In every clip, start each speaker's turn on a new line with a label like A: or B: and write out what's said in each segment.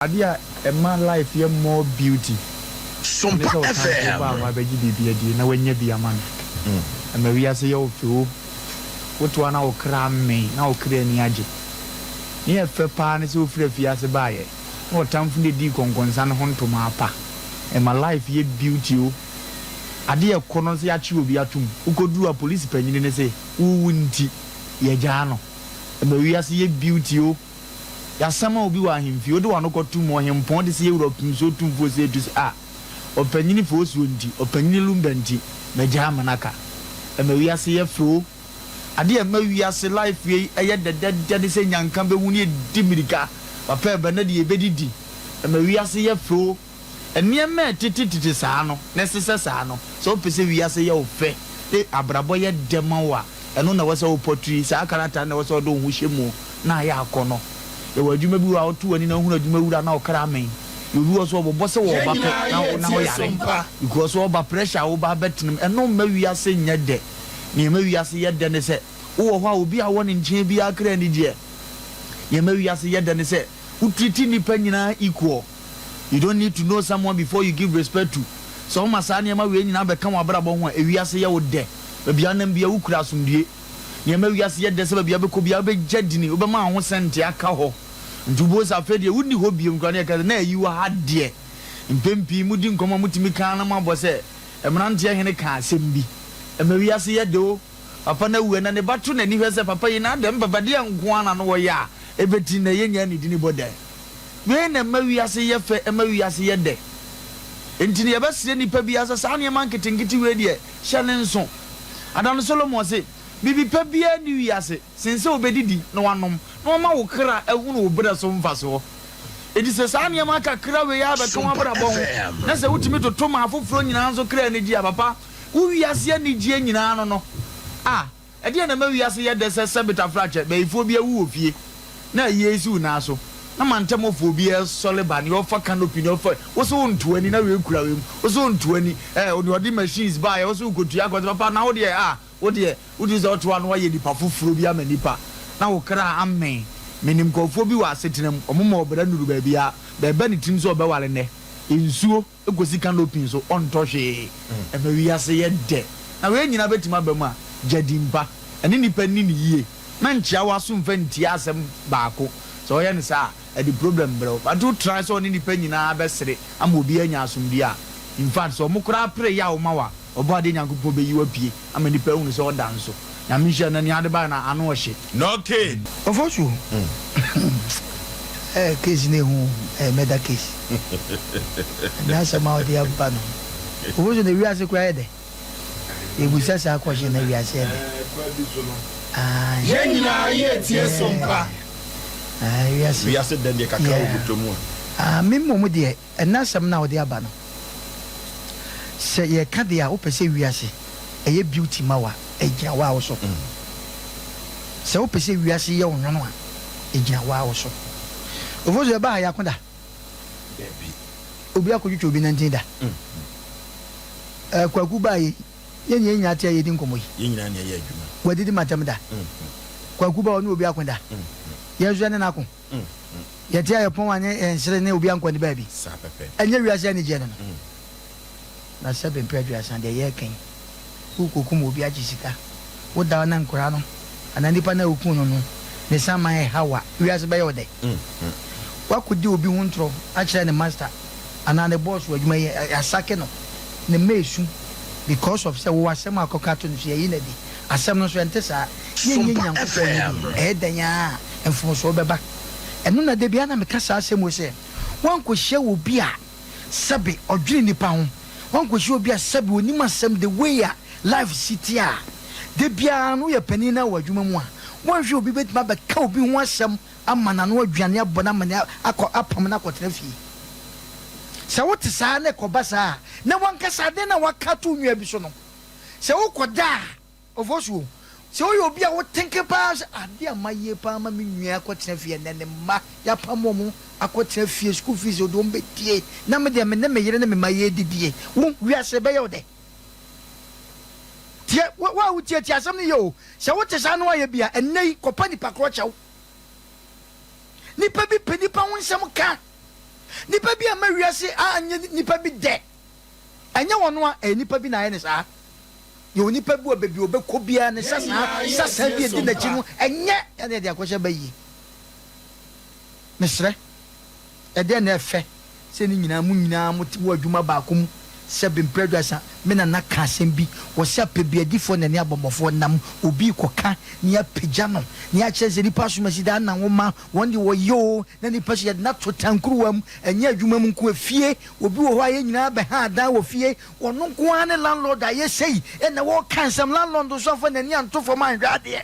A: Adeɛ a ɛma life yɛ more beauty ne sɛ ɔtamfo ba a wabɛgye biribi adie na wanya bi ama no. Ɛma wiase yɛ wo fɛ o. Woto a na wo kra amee, na wo kra ani agye. Nea ɛyɛ fɛ paa ne sɛ wofiri afiase baeɛ na ɔtamfo no dii kɔnkɔnsa no ho ntoma apa. Ɛma life yɛ beauty o. Adeɛ a ɛkɔ no sɛ yɛakye obi atom, wokɔduru a polisi panyini no se wo wo nti yɛgyaa no. Ɛma wiase yɛ beauty o. Yɛasama obi wɔ ahemfie, wode w'ano kɔto mu, ɔhempɔn de sɛ yɛwura ɔpemsuo tumfoɔ sɛ etu sɛ a, ɔpanyini Fosuo nti, ɔpanyini Lumba nti, magya ama no aka. Ɛma wiase yɛ fɛ o. Adeɛ a ɛma wiase life yei yɛ dɛdɛdɛ ne sɛ nyanka bɛhu ne yɛdi mmirika, papa ɛba na deɛ yɛbɛdidi. Ɛma wiase yɛ fɛ o. Nneɛma a ɛtetetete saa no na ɛsesɛ saa no, sɛ wopɛ sɛ wiase yɛ wo fɛ ne abrabɔ yɛ dɛ ma wo a, ɛno na ɛwɔ sɛ wopɔtri, saa krataa no na ɛwɔ sɛ wode wo ho hyɛ mu na ayɛ akɔnnɔ. Yɛwɔ adwuma bi wɔ hɔ a, woto w'ani na wohunu adwumawura na wo kra amee. Yɛwɔ bi wɔ hɔ nso a, wɔbɔ sɛ wɔreba pɛ na wo na woyare because wɔreba, pressure a woba abɛtena mu, ɛno mma wiase nyɛ dɛ. Nea ɛma wiase yɛ dɛ ne sɛ, wowɔ hɔ a obi a ɔwɔ ne nkyɛn biara kra ani gyeɛ. Nea ɛma wiase yɛ dɛ ne sɛ, wo treat nnipa nyinaa equal. You don't need to know someone before you give respect to Sɛ woma saa nneɛma wei nyinaa bɛka w'abrabɔ ho a, ewiase yɛ wo dɛ. Baabi a wonam biara, wokura asomdwoe. Nea ɛma wiase yɛ dɛ sɛ baabi a wobɛkɔ biara, wobɛgya dini, wobɛma wo ho sɛnte aka hɔ. Nti wobɛhu sɛ afei deɛ wonni hɔ bio koraa na yɛka sɛ na ayi wɔ ha deɛ. Mpɛn pii modi nkɔmmɔ a motumi ka ara na moabɔ sɛ mmeranteɛ hene kaa asɛm bi. Ɛma wiase yɛ dɛ o. Papa no awu ɛnɛ, ne ba to n'ani hwɛ sɛ papa yi n'adɛn papa deɛ nko ara na no wɔyɛ a ɛbɛti nnɛ yɛnnya ne dini bɔ dɛn. Wei na ɛma wiase yɛ fɛ, ɛma wiase yɛ dɛ. Enti no yɛbɛsrɛ nnipa biara sɛ saa nneɛma nketenkete wei deɛ, hyɛ no nso. Ada no Solomon se, Biribi pa biara nni wiase sen sɛ wobɛdidi na woanom na wɔama wo kra ahunu wo berɛ so mfasoɔ. Enti sɛ saa nneɛma kakra wei ara bɛka w'abrabɔ ho na sɛ wotumi toto ma afoforɔ nyinaa nso kra ani gye a, papa, wo wiase anigyeɛ nyinaa no no. A Ɛdeɛn na ɛma wiase yɛ dɛ sɛ sɛbe tafrakyɛ, bayifoɔ bi awu wɔ fie, na ayie resi wo nan so, na mantamɔfoɔ bi resɔre ba, nea ɔfa canopy, nea ɔfa, wo se wonto ani na wei kura wei mu, wo se wonto ani, eh, nea ɔde machines baeɛ, wo se wokɔtua akɔ, papa na wo deɛ, ah, wo deɛ, wotumi sɛ woto ano ayɛ nipa foforɔ bi ama nipa, na wo kra amee. Menim nkurɔfoɔ bi wɔ asetena mu, wɔn ma ɔbra nnuru baabi a, bɛɛba ne tirim sɛ ɔbɛware nnɛ, nsuo. Kosi canopy nso ɔntɔ hwee. Ɛma wiase yɛ dɛ. Na wei nyinaa bɛtumi aba mu a, gya din pa. Ɛne nnipa nni no yie. Na nkyea w'aso mfa ntie asɛm baako. Sɛ woyɛ no saa a, ɛde problem brɛ wo. But wo try sɛ wo ne nnipa nyinaa bɛsere ama obiara anya asomdwoeɛ a, in fact sɛ wɔn koraa pere yaw ma wo a, Ɔbɔadeɛ Nyankopɔn bɛyi wo apue ama nnipa ahunu sɛ ɔda nso. Nyame nhyira no na nea ade baeɛ no ano ɔhye.
B: Knocking.
C: Ofosu eh case no ehu o, ɛyɛ murder case. Ɛnɛ asɛm a ɔde aba no, Ofosu na wiase koraa yɛ dɛ? Yɛbusa saa question na wiase yɛ dɛ? Aye.
B: Yɛn nyinaa yɛ tie sompa.
C: Aye, wiase.
B: Wiase dɛ deɛ kakra wɔ bɔtɔ mu a.
C: Ah, me mmom deɛ, ɛnɛ asɛm no a ɔde aba no, Sɛ yɛka deɛ a wopɛ sɛ wiase ɛyɛ beauty ma wo a, ɛgyina wo ara wo so. Sɛ wopɛ sɛ wiase yɛ wo nwono a, ɛgyina wo ara wo so. Ofosu ɛbaa ha yɛako da?
B: Dabi.
C: Obi akɔtwitwa obi nantin da? Ɛɛ Kwaku baa yei, yɛn nyinaa nyinaa te a yɛdi nkɔmmɔ yi.
B: Yɛn nyinaa na yɛyɛ adwuma.
C: Wadidi m'atɛm da? Kwaku baa ɔne obi ako da? Yɛn nso yɛne no ako? Yɛte a yɛpɔn a ne yɛn sere ne obi ankɔ ne baabi. Ɛnyɛ wiase anigyeɛ no no. Na sɛbe mprɛ aduasa deɛ yɛreka yi, worekɔkum obi agye sika, woda hɔ na nkwadaa no anaa nipa no a wokum no no ne saman reha wo a, wiase bɛyɛ wo dɛ? Woakɔdi obi ho ntorɔ akyerɛ ne master anaa ne boss wɔ adwuma yi, yɛasake no, ne mma resu because of sɛ wo asɛm a akɔka ato no so yɛayi no adi. Asɛm no nso ɛnte saa. Yɛnyɛ Nyankopɔn no deɛ, ɛyɛ dɛn ara a mfomsoɔ bɛba. Ɛno na da biara na meka saa asɛm wei sɛ, woankɔhyia obi a sɛbe ɔdwene nnipa ho, woankɔhyia obi a sɛbe ɔnim asɛm the way a life si teɛ a, da biara no woyɛ panin na wɔ adwuma mu a, woanhwɛ obi bɛtumi abɛka obi ho asɛm ama n'ano aduane abɔ no amane akɔ apam no akɔtena fie. Sɛ wote saa na ɛkɔba saa a, na w'ankasa ade no a woaka ato wo nua bi so no, Sɛ wokɔ da a, Ofosuo, sɛ woyɛ obi a wo think paa sɛ adeɛ a mayɛ paa ma me nua akɔtena fie ɛnnɛ, ne mma yɛapam wɔn akɔtena fie, school fees ɔde wɔn bɛdie, na me deɛ me ne me yere ne me mma yɛredidie, wo wiase ɛbɛyɛ wo dɛ? Tie, wo a wotie, tie asɛm no yie o, sɛ wote saa na woayɛ bi a, ɛnnɛ yi kɔpa nipa korɔ kyɛw. Nipa bi pɛ nipa ho nsɛm ka. Nipa bi amma wiase anyɛ nipa bi dɛ. Ɛnyɛ ɔno a, ɛyɛ nipa bi na ayɛ no saa. Yɛwɔ nipa bi wɔ baabi a ɔbɛkɔ biara ne sasaa sasaa bi a ɛdi n'akyi no, ɛnyɛ ɛna yɛde akɔhyɛ bayie. Mesrɛ, ɛdeɛn na ɛfɛ sɛ ne nyinaa mo nyinaa mote wɔ adwuma baako mu sɛ bemprɛ aduasa? Me nana ka asɛm bi, ɔse apɛbiadifoɔ na ɛne abɔmmɔfoɔ nam, obi rekɔka na yɛapagya no na yɛakyerɛ no sɛ nipa asomasi daa na nwoma, wɔn deɛ wɔyɛ oo, na nipa so yɛde no ato tankuruwa mu, ɛnyɛ adwuma mu nko, efie, obi wɔ hɔ a yɛn nyinaa bɛha adan wɔ fie, ɔno nko ara ne landlord ayɛ sei, ɛna wɔreka nsɛm, landlord nso amfa n'ani anto fam anhwɛ adeɛ.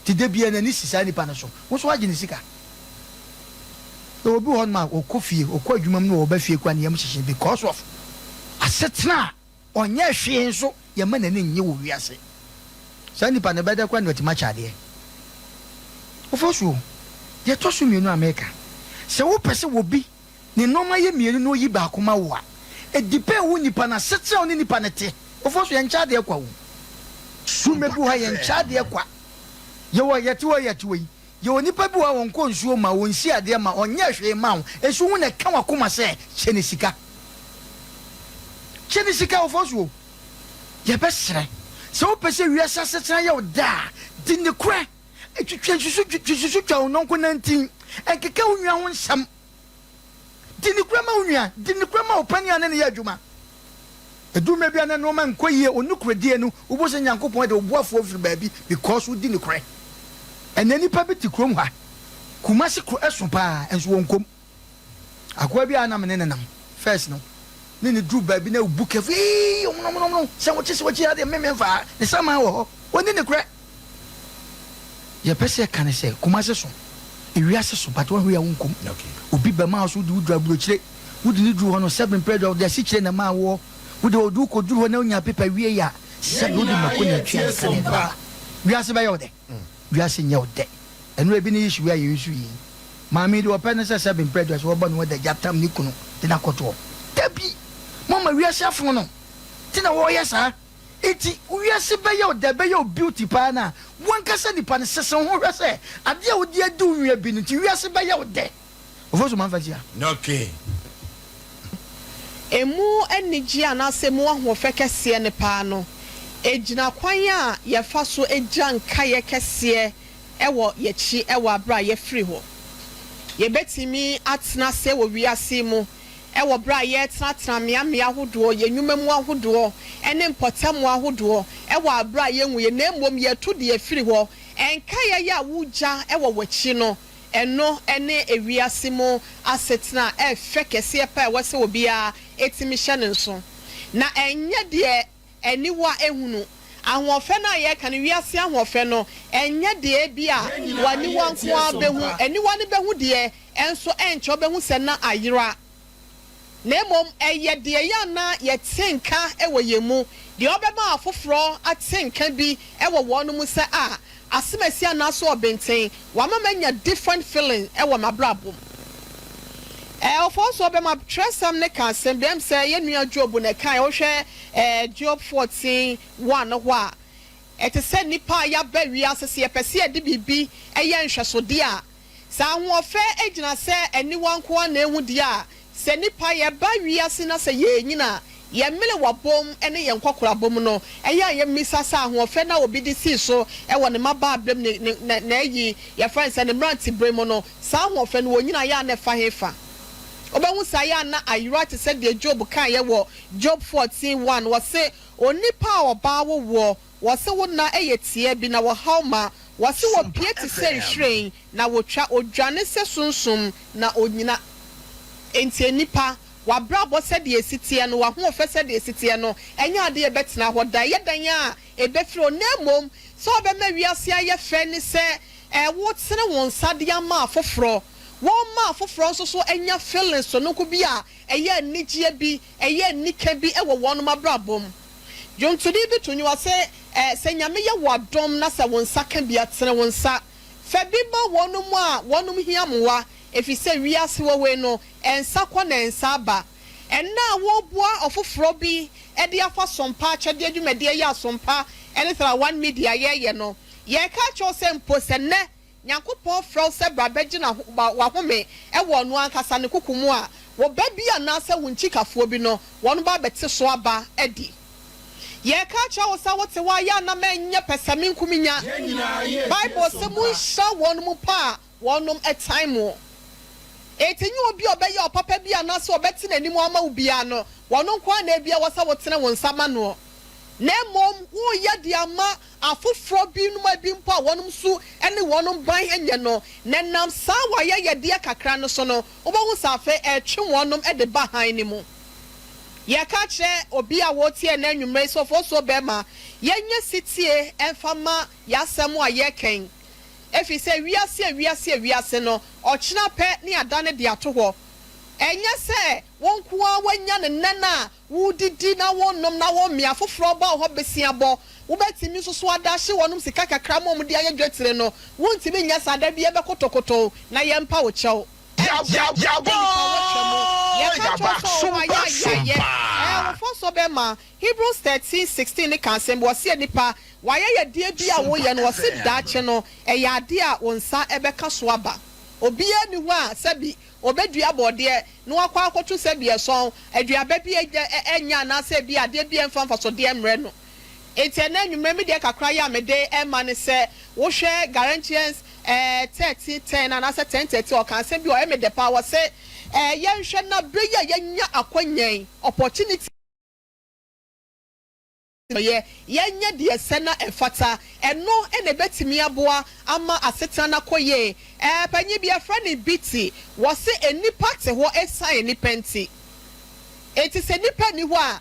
C: Nti da biara n'ani si saa nipa no so. Wo nso woagye ne sika. Yɛwɔ obi wɔ hɔnom a ɔkɔ fie, ɔkɔ adwuma mu na ɔba fie koraa ne yam hyehye no because of asetena a ɔnyɛ hwee nso yɛmma n'ani nnye wɔ wiase. Saa nipa no ɛbɛyɛ dɛ koraa na watumi akyɛ adeɛ. Ofosuo, deɛ ɛtɔ so mmienu a meka, sɛ wopɛ sɛ obi ne nnoɔma yɛ mmienu na ɔyi baako ma wo a, ɛdepend wo nipa no asetena a wo ne nipa no te. Ofosu, yɛnkyɛ adeɛ kwa o. Sumɛ bi wɔ hɔ a yɛnkyɛ adeɛ kwa. Yɛwɔ, yɛte hɔ yi, yɛte hɔ yi, yɛwɔ nipa bi wɔ hɔ a ɔnkɔ nsuo mma wo, ɔnsi adeɛ mma wo, ɔnyɛɛ hwee mma wo, nso wo na ɛka w'akoma sɛ kyɛ no sika. Kyɛ no sika, Ofosu o. Yɛbɛsrɛ, sɛ wopɛ sɛ wiase asetena yɛ wo dɛ a, di nokorɛ, twitwa nsusu, twi susu twa wo yɔnko nantin, nkeka wo nua ho nsɛm. Di nokorɛ ma wo nua, di nokorɛ ma wo panin a ne no yɛ adwuma. Ɛduru mmerɛ bi a na nnoɔma nkɔ yie, wo nokorɛdie no, wobɛhu sɛ Nyankopɔn de wo boafoɔ firi baabi because wodi nokorɛ. Ɛnnɛ nnipa bi te kurom ha, Kumasi kuro ɛso paa, nso wɔnkɔ mu. Akoa bi a na me ne no nam first no, ne no duru baabi na obu kɛfo, eii, ɔmonomonomono, sɛ wokye sɛ wokye ha deɛ me memfa ha, ne saman wɔ hɔ, ɔnni nokorɛ. Deɛ yɛpɛ sɛ yɛka ne sɛ, Kumasi so, ewiase so, but woahwɛ yie a wonkɔ mu. Obi bɛma wo so wode wo duru aburokyire, wode no duru hɔ no, sɛbe mprɛ aduasa, ɔde asikyire na ɛmaa woɔ, wode ɔde wo kɔduru hɔ na wonya paper wiei a, sɛbe wode mako na atua ne ka na ɛde aba. Wiase bɛyɛ wo dɛ? Wiase nyɛ wo dɛ. Ɛno ebi ne issue yi a yɛ issue yi. Maame yi deɛ ɔpɛ ne sɛ sɛbe mprɛ aduasa wɔbɔ ne ho adagya tam ne kunu de no akɔtoɔ. Dabi! Moama wiase afono no nti na wɔyɛ saa. Enti wiase bɛyɛ wo dɛ, ɛbɛyɛ wo beauty paa na wankasa nipa no sese wo ho hwɛ sɛ adeɛ a wode adi wo nua bi no nti wiase bɛyɛ wo dɛ. Ofosu manfa nsi ha.
B: Okay.
D: Emu anigyeɛ anaasɛ emu ahoɔfɛ kɛseɛ no paa no, ɛgyina kwan a yɛfa so gya nkaeɛ kɛseɛ wɔ yɛn akyi wɔ aberɛ a yɛafiri hɔ. Yɛbɛtumi atena ase wɔ wiase yi mu wɔ berɛ a yɛretenatena mmeammea ahodoɔ, yɛn nnwuma mu ahodoɔ, ne mpɔtam ahodoɔ wɔ aberɛ a yɛnwuiɛ, na mmom yɛreto deɛ afiri hɔ. Nkaeɛ yi a wogya wɔ w'akyi no, ɛno ne ewiase mu asetena a ɛfɛ kɛseɛ pa a ɛwɔ sɛ obiara tumi hyɛ no nso. Na ɛnyɛ deɛ aniwa hunu. Ahoɔfɛ no a yɛreka no, wiase ahoɔfɛ no, ɛnyɛ deɛ ebia w'aniwa nko ara bɛhu. Aniwa no bɛhu deɛ, nso ɛnkyɛ wobɛhu sɛ na ayera. Na mmom ɛyɛ deɛ ɛyɛ a na yɛte nka wɔ yɛn mu, deɛ ɔbɛma afoforɔ ate nka bi wɔ wɔn mu sɛ ah, asemasi anaasɛ ɔbenten, wama manya different feeling wɔ m'abrabɔ mu. Ɛɛ, ɔfɔnso ɔbɛma twerɛsɛm no ka asɛm bi, ɛm sɛ yɛn nua Job na ɛkaeɛ, wohwɛ ɛɛ Job 14, 1 hɔ a, ɛte sɛ nnipa a yɛaba wiase, sɛ yɛpɛ sɛ yɛde biribi yɛ nhwɛsodeɛ a, Sɛ ahoɔfɛ gyina sɛ aniwa nko ara na ehu deɛ a, sɛ nnipa yɛba wiase na sɛ yɛrenyini a, yɛn mmerewabom ne yɛn nkɔkorabom no, ɛyɛ a yɛmmisa sɛ ahoɔfɛ no a obi de sii so wɔ ne mmabaaberem ne ne ne n'ayi, yɛfrɛ no sɛ ne mmeranteberɛ mu no, saa ahoɔfɛ no wɔnyini a ɛyɛ a na ɛfa he fa? Wobɛhu sɛ ɛyɛ a na ayera te sɛ deɛ Job kaeɛ wɔ Job 14, 1, ɔse, Onipa a ɔbaa wo woɔ, Wɔse wo nna yɛ tiaa bi na wɔhaw ma wɔse wɔpue te sɛ nhwiren na wɔtwa, wɔdwane sɛ sunsum na ɔnyina. Enti nnipa, w'abrabɔ sɛdeɛ ɛsi teɛ no, w'ahoɔfɛ sɛdeɛ ɛsi teɛ no, ɛnyɛ adeɛ a ɛbɛtena hɔ da, ɛyɛ dan a ɛbɛfiri hɔ, na mmom sɛ wobɛma wiase ayɛ fɛ ne sɛ wotene wo nsa de ama afoforɔ, woma afoforɔ nso so nya feelings sononko bi a ɛyɛ anigyeɛ bi, ɛyɛ anika bi wɔ wɔnom abrabɔ mu. Dwontoni bi to nnwom, ɔse, Sɛ Nyame yɛ wo adom na sɛ wo nsa ka bi a, tene wo nsa fa bi ma wɔnom a wɔnom hia mmoa, efisɛ wiase wɔ wei no, ɛnsa kɔ na ɛnsa aba. Ɛnnɛ a woreboa ɔfoforɔ bi de afa Sompa akyɛdeɛ dwumadie yi a Sompa ne Thera One Media yɛreyɛ no, yɛreka akyerɛ wo sɛ mpo sɛ nnɛ Nyankopɔn frɛ wo sɛ bra bɛgye w'ahome wɔ Ɔno ankasa Ne koko mu a, Wo ba bi anaasɛ wo nkyikafoɔ bi no, wɔn ba abɛte so aba adi. Yɛreka akyerɛ wo sɛ wote hɔ a, yɛ a na mɛnyɛ pɛsɛmenkominya. Bible se, Monhyira wɔn mu pa a wɔnom tan mo. Enti nyɛ obi a ɔbɛyɛ ɔpapa bi anaasɛ ɔbɛte n'anim ama wo biara no, ɔno nko ara na ebia ɛwɔ sɛ wotene wo nsa ma noɔ. Na mmom woreyɛ de ama afoforɔ binom a ebi mpo a wɔnom su ne wɔnom ban nyɛ no, na ɛnam saa w'ayɛyɛdeɛ kakra no so no, wobɛhu sɛ afei ɛretwe wɔnom de ba hann no mu. Yɛreka akyerɛ obi a ɔretie ɛnnɛ anwummerɛ yi sɛ, Ofosuo barima, yɛnyɛ setie mfa mma y'asɛm a yɛreka yi, ɛfiri sɛ wiase a wiase a wiase no, ɔkyena pɛ ne yɛadane de ato hɔ. Ɛnyɛ sɛ wo nko ara woanya no nnɛ no a woredidi na worenom na woremee, afoforɔ ba wo hɔ besiabɔ, wobɛtumi nso so adahye wɔnom sika kakra ma wɔn de ayɛ dwetire no, wontumi nyɛ saa, da bi yɛbɛkotokoto wo na yɛmpa wo kyɛw. Ɛnkyɛ nnipa wɔtwa mu, yɛka kyerɛ wo sɛ ɔwɔ ayɛ a yɛayɛ, ɛɛ wo fɔsɔ bɛma, Hebrews 13:16 no ka asɛm bi, wɔse nnipa, w'ayɛyɛdeɛ bi a woyɛ no, wɔse daakye no, ɛyɛ adeɛ a wo nsa bɛka so aba. Obiara nni hɔ a sɛbi ɔbɛdua bɔɔdeɛ na wakɔ akɔto sɛbi ɛsɔn, aduaba bi a ɛnyɛ anaasɛ ebi adeɛ bi a ɛmfa mfasodeɛ mmrɛ no. Enti ɛnnɛ anwummerɛ me deɛ kakra yi a mede rema ne sɛ, wohwɛ Galatians 13:10 anaasɛ 10:13 ɔka asɛm bi a ɔyɛ me dɛ paa, ɔse yɛnhwɛ na berɛ yi a yɛanya akwanya yi, opportunity, yɛ, yɛnyɛ deɛ ɛsɛ na ɛfata. Ɛno na ɛbɛtumi aboa ama asetena no akɔ yie. Ɛɛ, panyin bi, yɛfrɛ no Biti, wɔse nnipa te hɔ ɛsiane nnipa nti. Enti sɛ nnipa nni hɔ a,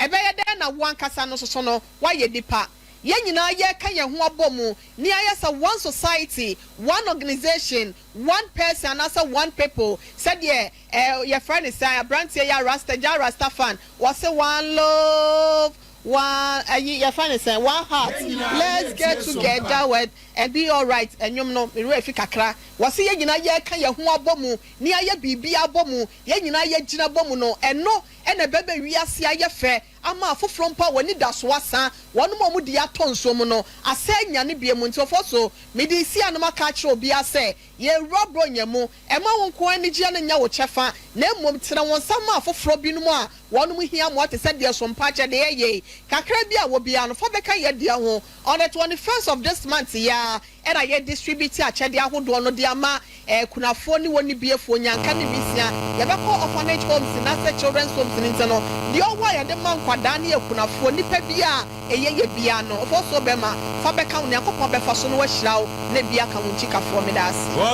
D: ɛbɛyɛ dɛn na wo ankasa no nso so no woayɛ nipa? Yɛn nyinaa yɛreka yɛn ho abɔ mu na yɛayɛ sɛ one society, one organization, one person anaasɛ one people sɛdeɛ eh, yɛfrɛ no sɛn, aberanteɛ yi a Rasta, Jah Rasta fan, wɔse one love, one, ayi, yɛfrɛ no sɛn, one heart, let's get together with and be alright, ɛnwom no, me werɛ afi kakra, wɔse yɛn nyinaa yɛreka yɛn ho abɔ mu na yɛayɛ biribi abɔ mu, yɛn nyinaa yɛgyina bɔ mu no, ɛno na ɛbɛma wiase ayɛ fɛ ama afoforɔ mpo a wɔn anidasoɔ asa, wɔnom a wɔde atɔ nsuo mu no, asɛ anyane bio mu. Nti ɔfoɔ so, mede resi ano maka akyerɛ obiara sɛ, Yɛrewura Buronya mu. Mma wo nko ara anigyeɛ no nyɛ wo kyɛfa, na mmom tene wo nsa ma afoforɔ binom a wɔnom hia mmoa te sɛ deɛ so mpa akyɛdeɛ yei kakra bi a wɔ biara no, fa bɛka yɛn deɛ ho. On the 21st of this month yi ara na yɛ distribute akyɛdeɛ ahodoɔ no de ama akunafoɔ ne wɔnnibiefoɔ, nyanka ne nwisiaa. Yɛbɛkɔ orphanage homes anaasɛ children's homes no nti no, deɛ ɔwɔ a yɛde ma nkwadaa ne akunafoɔ, nnipa biara a ɛyɛ yɛ biara no, ɔfɔsuo bɛma, fa bɛka wo, Nyankopɔn bɛfa so na wahyira wo na bi aka wo nkyikafoɔ. Meda ase.